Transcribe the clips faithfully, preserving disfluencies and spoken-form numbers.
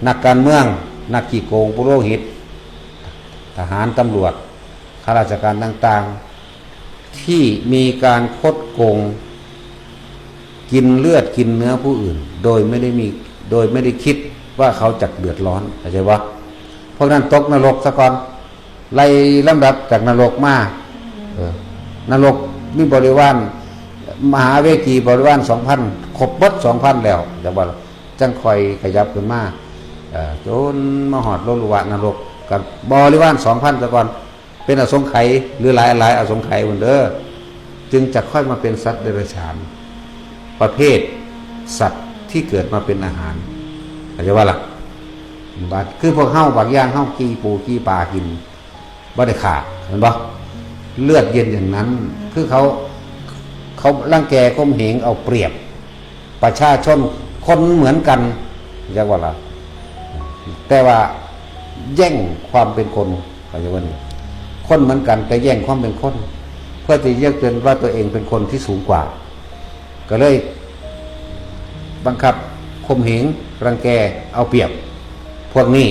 นักการเมือง นักขี้โกง ปุโรหิต ทหาร ตำรวจ ข้าราชการต่างๆ ที่มีการคดโกง กินเลือดกินเนื้อผู้อื่น โดยไม่ได้มี โดยไม่ได้คิดว่าเขาจะเดือดร้อน เข้าใจปะ? พวกนั้นตกนรกซะก่อน ไล่ลำดับจากนรกมา เออ นรกมีบริวาร มหาเวจีบริวารสองพัน ครบเบิดสองพันแล้ว จังว่า จังค่อยขยับขึ้นมา เอ่อ จนมาฮอดโลลุวะนรก กับบริวารสองพันซะก่อน เป็นอสงไขย หรือหลายๆ อสงไขยพุ้นเด้อ จึงจะค่อยมาเป็นสัตว์เดรัจฉาน ประเภทสัตว์ที่เกิดมาเป็นอาหาร เข้าใจปะล่ะ? บาด คือพวกเฮา บางอย่างเฮาขี่ปูขี่ปลากิน บ่ได้ฆ่า เห็นปะ? เลือดเย็นอย่างนั้น คือเขา เขารังแกข่มเหงเอาเปรียบ ประชาชนคนเหมือนกัน เรียกว่าอะไร? แต่ว่าแย่งความเป็นคน เขาเรียกว่านี่ คนเหมือนกันแต่แย่งความเป็นคน เพื่อที่จะเรียกตนว่าตัวเองเป็นคนที่สูงกว่า ก็เลยบังคับข่มเหง รังแก เอาเปรียบ พวกนี้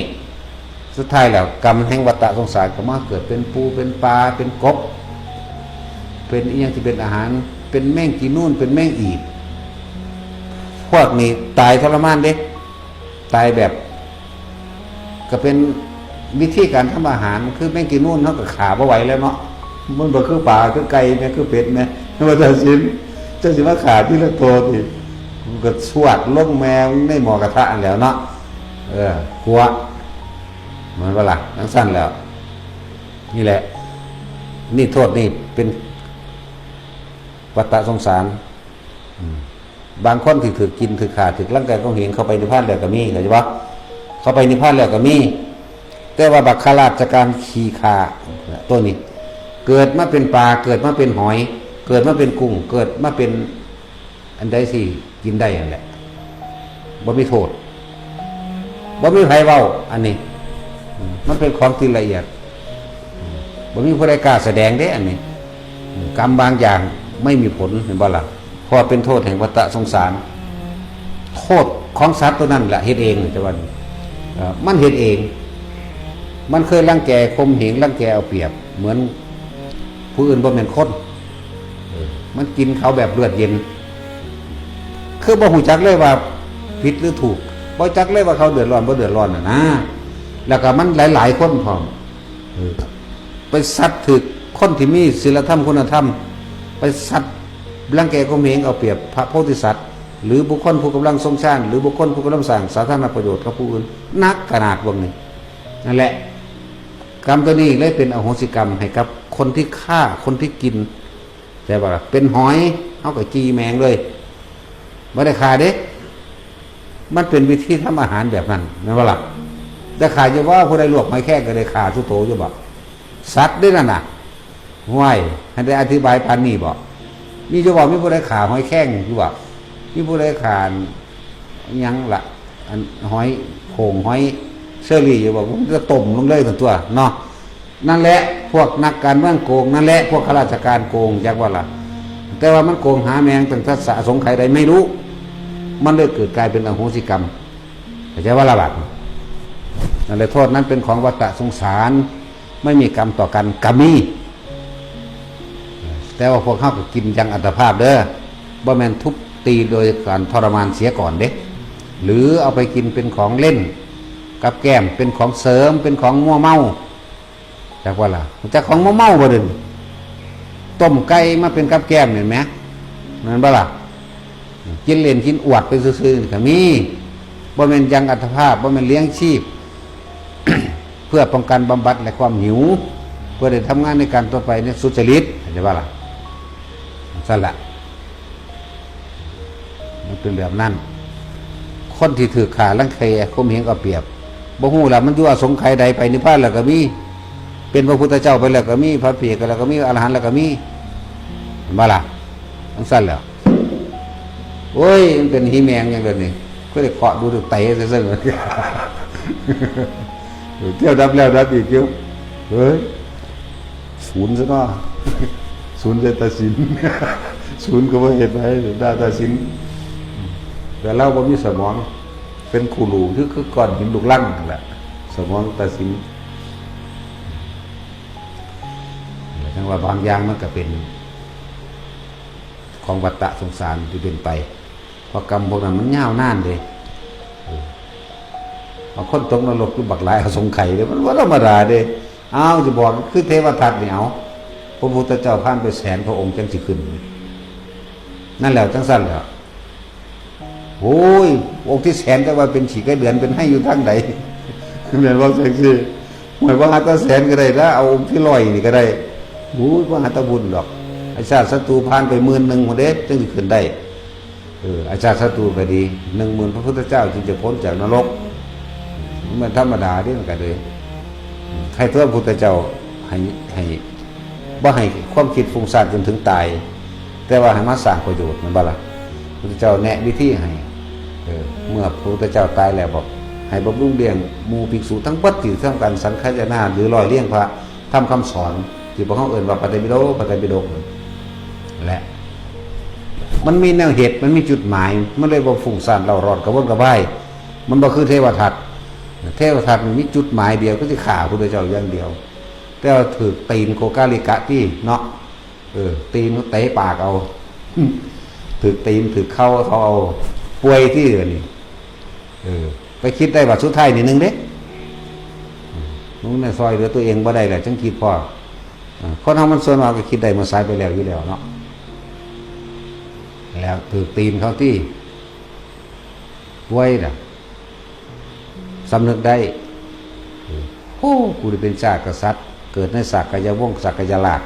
สุดท้ายแล้ว กรรมแห่งวัฏสงสารก็มาเกิดเป็นปูเป็นปลา เป็นกบ เป็นอีหยังที่เป็นอาหาร เป็นแมงจีนูน เป็นแมงอีด พวกนี้ตายทรมานเด้ ตายแบบ ก็เป็นวิธีการทำอาหาร คือแมงจีนูนเฮาก็ฆ่าบ่ไหวแล้วเนาะ มันบ่คือปลา คือไก่แม่ คือเป็ดแม่ ว่าแต่สิน เจ้าสิมาฆ่าทีละตัวติ มันก็สวดลงแม่ในหม้อกระทะอันแหล้วเนาะ เออ ขัว แม่นบ่ล่ะ จั่งซั้นแหล้ว นี่แหละ นี่โทษนี่เป็นวัฏสงสาร อืม บางคนที่ถืกกิน ถืกฆ่า ถืกรังแกข่มเหง เข้าไปนิพพานแล้วก็มี เข้าใจปะ? เข้าไปนิพพานแล้วก็มี แต่ว่าบักข้าราชการขี้ฆ่าตัวนี้ เกิดมาเป็นปลา เกิดมาเป็นหอย เกิดมาเป็นกุ้ง เกิดมาเป็นอันใดที่กินได้นั่นแหละ บ่มีโทษ บ่มีไผเว้า อันนี้ อืม มันเป็นของที่ละเอียด อืม บ่มีผู้ใดกล้าแสดงเด้ อันนี้ อืม กรรมบางอย่างไม่มีผล เห็นบ่ล่ะ? เพราะเป็นโทษแห่งวัฏสงสาร โทษของสัตว์ตัวนั้นแหละเฮ็ดเอง แต่ว่า เอ่อ มันเฮ็ดเอง มันเคยรังแกข่มเหง รังแกเอาเปรียบ เหมือนผู้อื่นบ่แม่นคน เออ มันกินเขาแบบเลือดเย็น คือบ่ฮู้จักเลยว่าผิดหรือถูก บ่จักเลยว่าเขาเดือดร้อนบ่เดือดร้อนน่ะนะ แล้วก็มันหลายๆ คนพร้อม เออ ไปสัตว์ถืกคนที่มีศีลธรรมคุณธรรม ไปสัตว์รังแกข่มเหงเอาเปรียบพระโพธิสัตว์ หรือบุคคลผู้กำลังทรงฌาน หรือบุคคลผู้กำลังสร้างสาธารณประโยชน์กับผู้อื่น หนักขนาดพวกนี้ นั่นแหละ กรรมตัวนี้เลยเป็นอโหสิกรรมให้กับคนที่ฆ่า คนที่กิน แต่ว่าเป็นหอย เฮาก็จีแมงเลย บ่ได้ฆ่าเด้ มันเป็นวิธีทำอาหารแบบนั้น แม่นบ่ล่ะ? แต่ฆ่าอยู่บ่ ผู้ใดลวกหอยแครงก็ได้ฆ่าสุโตอยู่บ่? สัตว์เด้นั่นน่ะ ห้วย ให้ได้อธิบายปานนี้บ่? มีอยู่บ่ มีผู้ใดฆ่าหอยแครงอยู่บ่? มีผู้ใดฆ่า หยังล่ะ อันหอยโข่งหอยเชอรี่อยู่บ่ มันก็ต้มลงเลยซั่นตั๊วเนาะ นั่นแหละ พวกนักการเมืองโกง นั่นแหละ พวกข้าราชการโกง จักว่าล่ะ แต่ว่ามันโกงหาแมงตั้งแต่สะสงไขยใดไม่รู้ มันเลยเกิดกลายเป็นอโหสิกรรม เข้าใจว่าล่ะบัด นั่นแหละ โทษนั้นเป็นของวัฏสงสาร ไม่มีกรรมต่อกัน กรรมมี แต่ว่าพวกเฮาก็กินอย่างอัตภาพเด้อ บ่แม่นทุบตีโดยการทรมานเสียก่อนเด้ หรือเอาไปกินเป็นของเล่น กับแกล้ม เป็นของเสริม เป็นของมั่วเมา จักว่าล่ะ จักของมั่วเมาบ่เด้อ ต้มไก่มาเป็นกับแกล้ม เห็นไหม แม่นบ่ล่ะ? กินเล่นกินอวดไปซื่อๆ นี่ก็มี บ่แม่นยังอัตภาพ บ่แม่นเลี้ยงชีพ เพื่อป้องกันบำบัดและความหิว เพื่อได้ทำงานในการต่อไปในสุจริต เข้าใจบ่ล่ะ? ซั่นล่ะ มันเป็นแบบนั้น คนที่ถืกฆ่ารังแกข่มเหงเอาเปรียบ บ่ฮู้ล่ะ มันอยู่อสงไขยใด ไปนิพพานแล้วก็มี เป็นพระพุทธเจ้าไปแล้วก็มี พระเปรตก็แล้วก็มี อรหันต์แล้วก็มี เห็นบ่ล่ะ? จั่งซั่นแหล้ว โอ้ย มันเป็นหีแมงหยังเดี๋ยวนี้ ก็ได้เคาะดูดูเตะซะซั่น เที่ยวดับแล้วดับอีกอยู่ เฮ้ย ศูนย์ซะเนาะ ศูนย์ใส่ตาสิน ศูนย์ก็บ่เฮ็ดไว้ ด่าตาสิน แต่เราบ่มีสมอง เป็นคู่ลูกคือคือก้อนหินลูกลังนั่นแหละ สมองตัดสิน ทั้งว่าบางอย่างมันก็เป็นของวัฏฏะสงสารที่เป็นไป เพราะกรรมพวกนั้นมันยาวนานเด้ เออ บางคนตกนรกอยู่บักหลายอสงไขยเด้ มันบ่ธรรมดาเด้ อ้าว จะบอกคือเทวทัตนี่ เอา พระพุทธเจ้าผ่านไปแสนพระองค์จังสิขึ้น นั่นแหละจังซั่นแหละ โอ้ย องค์ที่แสนจะว่าเป็นขี้ไก่เดือนเป็นไห้อยู่ทางใด แม่นบ่จังซี่ หวยว่าหาแตาแสนก็ได้ละ เอาองค์ที่ร้อยนี่ก็ได้ โอ้ย ว่าหาแตาบุญดอก ไอ้ชาติศัตรูผ่านไปหมื่นหนึ่งพุ้นเด้ จังสิขึ้นได้ เออ ไอ้ชาติศัตรูก็ดี หนึ่งหมื่นพระพุทธเจ้าจึงจะพ้นจากนรก มันธรรมดาเด้ มันก็เลย ใครตัวพระพุทธเจ้าให้ ให้ บ่ให้ความคิดฟุ้งซ่านจนถึงตาย แต่ว่าให้มาสร้างประโยชน์ แม่นบ่ล่ะ พระพุทธเจ้าแนะวิธีให้ เออ เมื่อพระพุทธเจ้าตายแล้วบอก ให้บำรุงเลี้ยงหมู่ภิกษุทั้งเบิดที่ทำการสังคายนา หรือร้อยเรียงพระธรรมคำสอน ที่พวกเฮาเอิ้นว่าพระไตรปิฎก พระไตรปิฎกนั่นแหละ มันมีแนวเหตุ มันมีจุดหมาย มันเลยบ่ฟุ้งซ่านเร่าร้อนกระวนกระวาย มันบ่คือเทวทัต เทวทัตมันมีจุดหมายเดียว คือสิฆ่าพระพุทธเจ้าอย่างเดียว แต่ว่าถืกตีนโกกาลิกะตี้เนาะ เออ ตีนเขาเตะปากเอา ถืกตีนถืกเข่าเขาเอา ป่วยตี้เดี๋ยวนี้ เออ ไปคิดได้ว่าสุดท้ายนี่หนึ่งเด้ มึงเนี่ยซอยเหลือตัวเองบ่ได้แหละ จังคิดพอ อ่า คนเฮามันส่วนมากก็คิดได้เมื่อสายไปแล้วอยู่แล้วเนาะ แล้วถืกตีนเขาตี้ ป่วยน่ะ สำนึกได้ เออ โอ้ กูได้เป็นชาติกษัตริย์ เกิดในสักยะวงศ์ สักยราช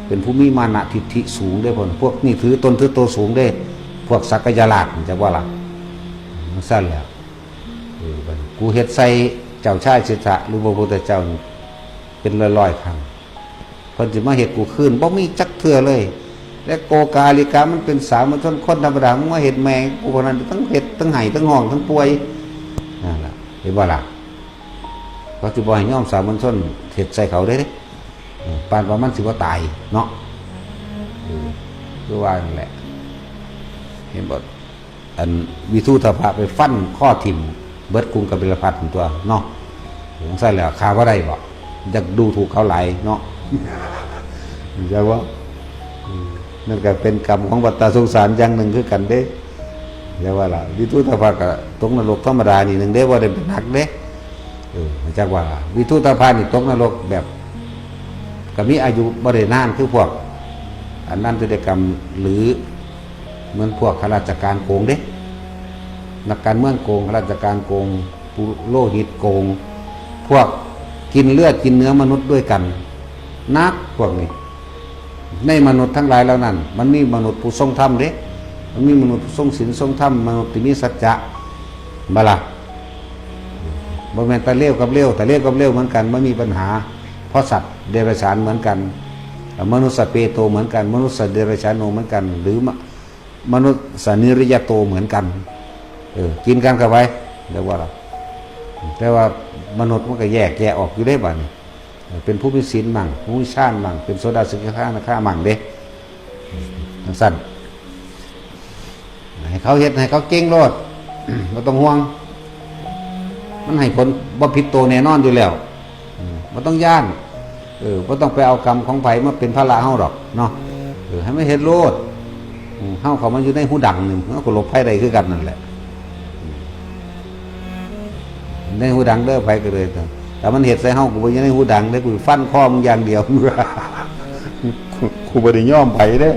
เป็นผู้มีมานะทิฐิสูงเด้ พวก พวกนี่ถือตนถือโตสูงเด้ พวกสักยราช จักว่าล่ะ มันซั่นแหละ เออ บัดนี้กูเฮ็ดใส่เจ้าชายสิทธัตถะ หรือพระพุทธเจ้านี่เป็นร้อยๆ ครั้ง เพิ่นสิมาเฮ็ดกูคืน บ่มีจักเทื่อเลย และโกกาลิกะมันเป็นสามัญชนคนธรรมดา มึงมาเฮ็ดแม่งกู พวกนั้นทั้งเฮ็ด ทั้งไห้ ทั้งฮ้อง ทั้งป่วย นั่นล่ะ เห็นบ่ล่ะ เขาสิบ่ให้ยอมสามัญชนเฮ็ดใส่เขาเด้ เออ ปานว่ามันสิบ่ตายเนาะ เออ คือว่านั่นแหละ เห็นบ่ อันวิทูตพะไปฟันข้อถิ่มเบิดกรุงกบิลพัสดุตัวเนาะ จังซั่นแหละ ฆ่าบ่ได้บ่ อยากดูถูกเขาหลายเนาะ จักว่า อืม นั่นก็เป็นกรรมของวัฏฏะสงสารอย่างหนึ่งคือกันเด้ จักว่าล่ะ วิทูตพะก็ตกนรกธรรมดานี่หนึ่งเด้ บ่ได้เป็นหนักเด้ เออ จักว่าล่ะ วิทูตพะนี่ตกนรกแบบ ก็มีอายุบ่ได้นานคือพวก อันนั้นจะได้กรรมหรือ เหมือนพวกข้าราชการโกงเด้ นักการเมืองโกง ข้าราชการโกง ปุโรหิตโกง พวกกินเลือดกินเนื้อมนุษย์ด้วยกัน นักพวกนี้ ในมนุษย์ทั้งหลายเหล่านั้น มันมีมนุษย์ผู้ทรงธรรมเด้ มันมีมนุษย์ผู้ทรงศีลทรงธรรม มนุษย์ที่มีสัจจะ บ่ล่ะ บ่แม่นตาเลวกับเลว ตาเลวกับเลวเหมือนกัน มันมีปัญหา เพราะสัตว์เดรัจฉานเหมือนกัน มนุษย์เปโตเหมือนกัน มนุษย์เดรัจฉาโนเหมือนกัน หรือมะ มนุษย์นิริยโตเหมือนกัน เออ กินกันเข้าไป เรียกว่าล่ะ แต่ว่ามนุษย์มันก็แยกแยะออกอยู่ได้บัดนี้ เป็นผู้มีศีลมั่ง ผู้มีฌานมั่ง เป็นโสดาสกิทาคามั่งเด้ จังซั่น ให้เขาเฮ็ด ให้เขาเก่งโลด บ่ต้องห่วง มันให้ผลบ่ผิดโตแน่นอนอยู่แล้ว อืม บ่ต้องย้าน เออ บ่ต้องไปเอากรรมของไผมาเป็นภาระเฮาดอกเนาะ เออ ให้มันเฮ็ดโลด อืม เฮาเข้ามาอยู่ในฮูดังนี่ เฮาก็หลบภัยได้คือกันนั่นแหละ ในฮูดังเด้อ ไผก็เลย แต่มันเฮ็ดใส่เฮา กูบ่อยู่ในฮูดังเด้ กูฟันคอมึงอย่างเดียว กู กูบ่ได้ยอมไผเด้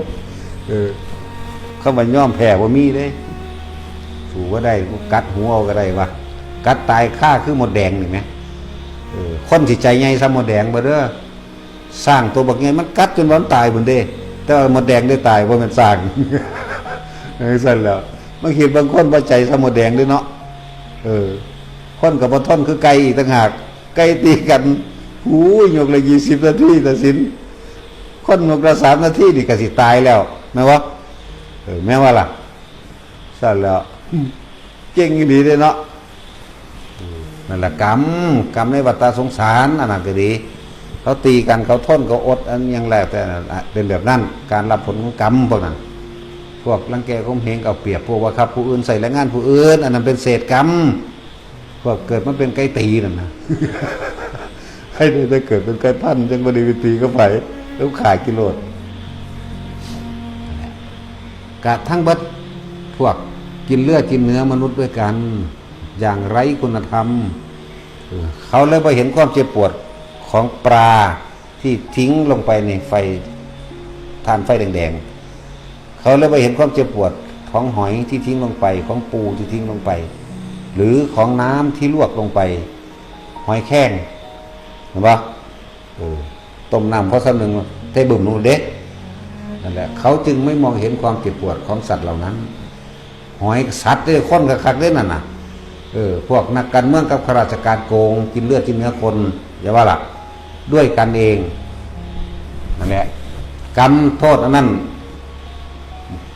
เออ คำว่ายอมแพ้บ่มีเด้ สู้บ่ได้ กูกัดหัวเอาก็ได้วะ กัดตายคาคือมดแดงนี่แหม เออ คนสิใจใหญ่ส่ำมดแดงบ่เด้อ ช้างตัวบักใหญ่มันกัดจนว่ามันตายพุ้นเด้ แต่ว่ามดแดงได้ตาย บ่แม่นช้าง จังซั่นแหล้ว มันคิดบางคนว่าใจส่ำมดแดงเด้เนาะ เออ คนก็บ่ทนคือไก่อีกต่างหาก ไก่ตีกัน หูย ยกละยี่สิบนาทีตัดสิน คนยกละสามนาทีนี่ก็สิตายแล้ว แม่นบ่ เออ แม่นบ่ล่ะ ซั่นแหล้ว เก่งอีหลีเด้เนาะ นั่นแหละกรรม กรรมในวัฏฏะสงสาร อันนั้นก็ดี เขาตีกัน เขาทน เขาอด อันหยังแล้วแต่นั่นล่ะ เป็นแบบนั้น การรับผลของกรรมพวกนั้น พวกรังแกข่มเหงเอาเปรียบ พวกบังคับผู้อื่นใส่แรงงานผู้อื่น อันนั้นเป็นเศษกรรม พวกเกิดมาเป็นไก่ตีนั่นนะ ให้ได้แต่เกิดเป็นไก่พันธุ์ จังบ่ได้ไปตีกับไผ แล้วขายกิโลด กะทั้งเบิด พวกกินเลือดกินเนื้อมนุษย์ด้วยกัน อย่างไร้คุณธรรม เออ เขาเลยบ่เห็นความเจ็บปวดของปลาที่ทิ้งลงไปในไฟ ถ่านไฟแดงๆ เขาเลยบ่เห็นความเจ็บปวดของหอยที่ทิ้งลงไป ของปูที่ทิ้งลงไป หรือของน้ำที่ลวกลงไป หอยแครง เห็นปะ เออ ต้มน้ำพอส่ำหนึ่ง เทบึ้มลงเด้ นั่นแหละ เขาจึงไม่มองเห็นความเจ็บปวดของสัตว์เหล่านั้น หอยสัตว์เด้ คนคักๆเด้นั่นน่ะ เออ พวกนักการเมืองกับข้าราชการโกง กินเลือดกินเนื้อคน อย่าว่าล่ะ ด้วยกันเอง นั่นแหละ กรรมโทษอันนั้น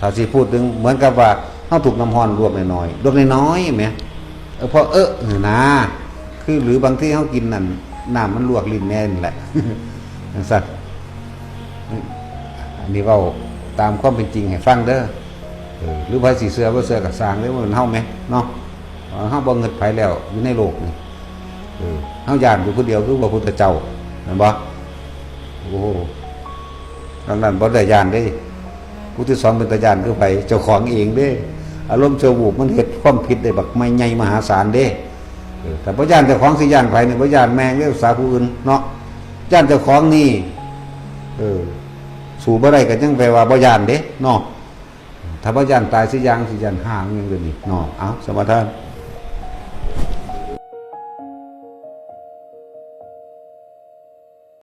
ถ้าสิพูดถึงเหมือนกับว่าเฮาถูกน้ำร้อนลวกน้อยๆ ลวกน้อยๆแหม เออ พอเออนี่นะ คือหรือบางทีเฮากินนั่น น้ำมันลวกลิ้นแน่นี่แหละ จังซั่น อันนี้เว้าตามความเป็นจริงให้ฟังเด้อ เออ หรือไผสิเชื่อบ่เชื่อก็ซ่างเด้อ มันเฮาแหมเนาะ เฮาบ่เงิดไผแล้ว อยู่ในโลกนี่ เออ เฮาย้านอยู่ผู้เดียวคือพระพุทธเจ้า แม่นบ่ โอ้โห ดังนั้นบ่ได้ย้านเด้ ผู้ที่สองเป็นตาย้านคือไผ เจ้าของเองเด้ อารมณ์ชั่ววูบมันเฮ็ดความผิดได้บักใหญ่มหาศาลเด้ เออ แต่บ่ย้านเจ้าของสิย้านไผนี่ บ่ย้านแม่งเด้ ภาษาผู้อื่นเนาะ ย้านเจ้าของนี่ เออ สู้บ่ได้ก็ยังแปลว่าบ่ย้านเด้เนาะ ถ้าบ่ย้านตายสิย่างสิย้านห้างหยังเดี๋ยวนี้เนาะ เอา สมาทาน